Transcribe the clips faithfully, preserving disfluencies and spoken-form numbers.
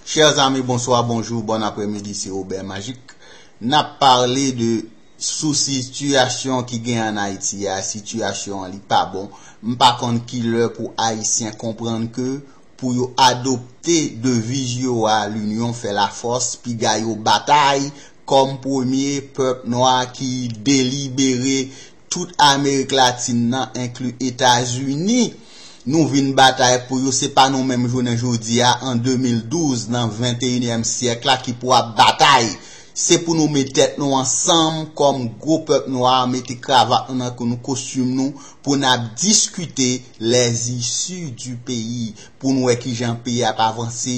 Chers amis, bonsoir, bonjour, bon après-midi, c'est Robert Magic. N ap pale de sou sitiyasyon ki gen an Ayiti a, sitiyasyon an li pa bon. M pa konn ki lè pou Ayisyen konprann ke pou yo adopte deviz yo a, l'union fait la force, piga yo batay kòm premye pèp nwa ki delibere tout Amerik Latin nan, enkli Etazini. Nou vin batay pou yo, se pa nou menm jounen jodi a, an de mil douz, nan venteyinyèm syèk la, ki pou ap batay. Se pou nou met tèt nou ansanm kòm gwo pèp nwa, mete kravat nou nan kou nou, kostim nou, pou n ap diskite les issues du pays, pou n wè kijan peyi a ap avanse,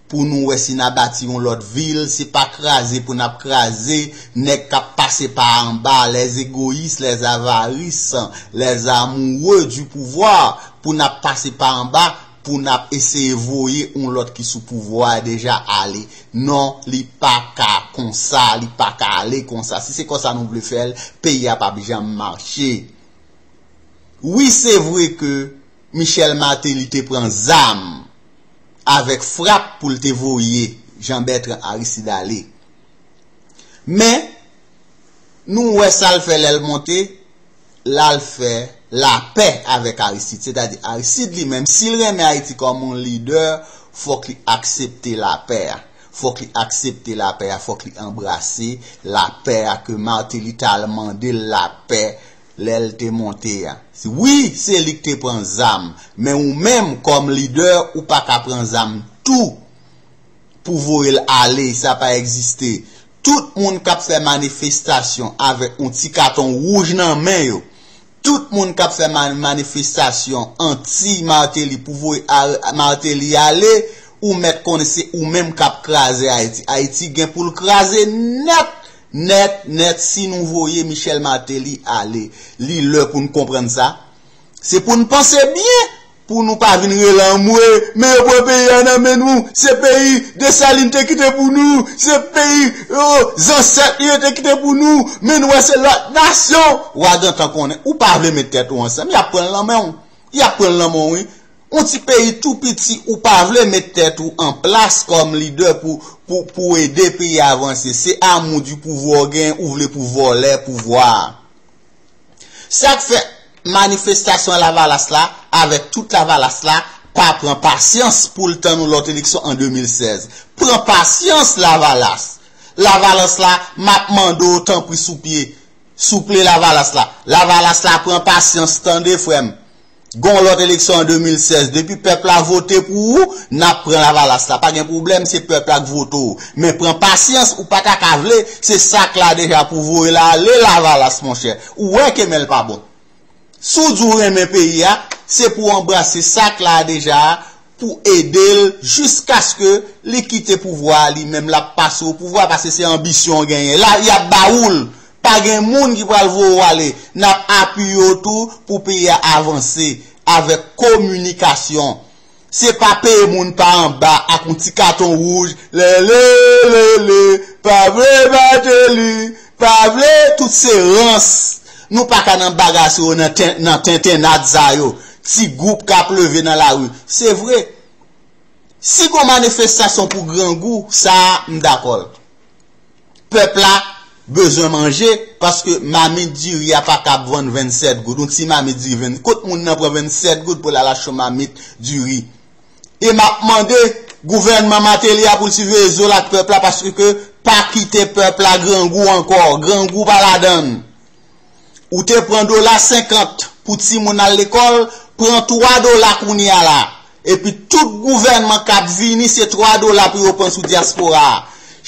pou nou wè si n a bati yon lòt vil, se pa kraze pou n ap kraze nèg k ap pase pa anba, les égoïstes, les avarisses, les amoureux du pouvoir, pou n ap pase pa anba, pou n ap eseye voye yon lòt ki sou pouvwa a deja ale. Non, li pa ka konsa, li pa ka ale konsa. Si se konsa nou vle fè l, peyi a p ap janm mache. Wi, se vre ke Michel Martelly te pran zam avèk frap pou l te voye Jean Bertrand Aristide ale. Men, nou wè sa l fè lè l monte, l al fè lapè avèk Aristide. Sètadi, Aristide li menm, si l renmen Ayiti kòm yon lidè, fòk li aksepte lapè a. Fòk li aksepte lapè a, fòk li anbrase lapè a ke Martelly t al mande l lapè lè l te monte a. Wi, se li k te pran zam, men ou menm kòm lidè, ou pa ka pran zam tou pou voye l ale, sa pa egziste. Tout moun k ap fè manifestasyon avèk yon ti katon wouj nan men yo, tout moun k ap fè man- manifestasyon anti Martelly pou voye Ar- Martelly ale, ou mèt konnen se ou menm k ap kraze Ayiti. Ayiti gen pou l kraze nèt, nèt, nèt si nou voye Michel Martelly ale. Li lè pou n konprann sa. Se pou n panse byen, pou nou pa vin rele anmwe, men yo pran peyi a nan men nou, se peyi Desalin te kite pou nou, se peyi oh, zansèt li yo te kite pou nou, men nou wè se lòt nasyon. W a gentan konnen, ou pa vle met tèt ou ansanm, y ap pran l nan men w. Y ap pran l nan men w, wi. Yon ti peyi tou piti, ou pa vle met tèt ou an plas kòm lidè pou, pou, pou ede peyi a avanse. Se amou di pouvwa w gen, ou vle pou vòlè pouvwa a. Sa k fè manifestasyon Lavalas la, avèk tout Lavalas la, pa pran pasyans pou l tann yon lòt eleksyon an de mil sèz. Pran pasyans, Lavalas. Lavalas la, m ap mande w tanpri sou pye. Souple Lavalas la. Lavalas la, pran pasyans, tande, frè m. Gon lòt eleksyon an de mil sèz. Depi pèp la vote pou ou, n ap pran Lavalas la. Pa gen pwoblèm, se pèp la k vote w. Men pran pasyans, ou pa ta ka vle, se sa k la deja pou voye l ale, Lavalas, monchè. Ou wè ke men l pa bon. Si w di w renmen peyi a, se pou w anbrase sa k la deja, pou ede l, jiskaske li kite pouvwa a li menm, l ap pase o pouvwa, paske se anbisyon w genyen. La, y ap ba ou l. Pa gen moun ki pral voye w ale. N ap apiye w tou pou peyi a avanse avèk kominikasyon. Se pa peye moun pa anba ak yon ti katon wouj, lè, lè, lè, lè, pa vle Martelly, pa vle, tout se rans. Nou pa ka nan bagay sa yo, nan ten- nan tentennad sa yo. Ti gwoup k ap leve nan lari. Se vre. Si gon manifestasyon pou grangou, sa a, m dakò l. Pèp la bezwen manje, paske mamit diri a pa kab vann vennsèt goud. Yon ti mamit diri, venn- kot moun nan pran vennsèt goud pou l al achte yon mamit diri? E m ap mande gouvènman Martelly a pou l siveye zo l ak pèp la, paske pa kite pèp la grangou ankò. Grangou pa ladan l. Ou te pran dola senkant pou timoun al lekòl, pran twa dola kounye a la. Epi tout gouvènman k ap vini, se twa dola pou yo pran sou dyaspora a.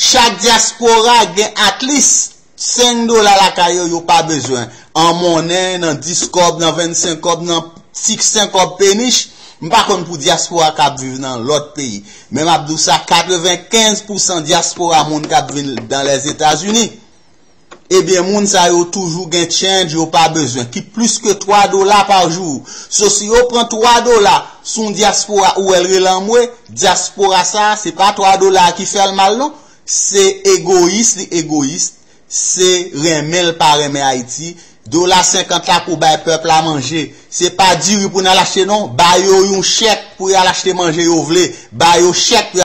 Chak dyaspora gen at least senk dola lakay yo, yo pa bezwen. An monnen, nan dis kòb, nan vennsenk kòb, nan ti senk kòb penich, m pa konn pou dyaspora k ap viv nan lòt peyi. Men m ap di w sa, katrevenkenz pousan dyaspora moun k ap vin dan Lèzetazini. Ebyen, moun sa yo toujou gen change yo pa bezwen, ki plis ke twa dola pa jou. So, si yo pran twa dola sou yon dyaspora, ou wè l rele anmwe, dyaspora sa, se pa twa dola a ki fè l mal, non. Se egoyis, li egoyis, se renmen l pa renmen Ayiti. Dola senkant la pou bay pèp la manje. Se pa diri pou n al achte, non. Ba yo yon chèk pou y al achte manje yo vle. Ba yo chèk pou y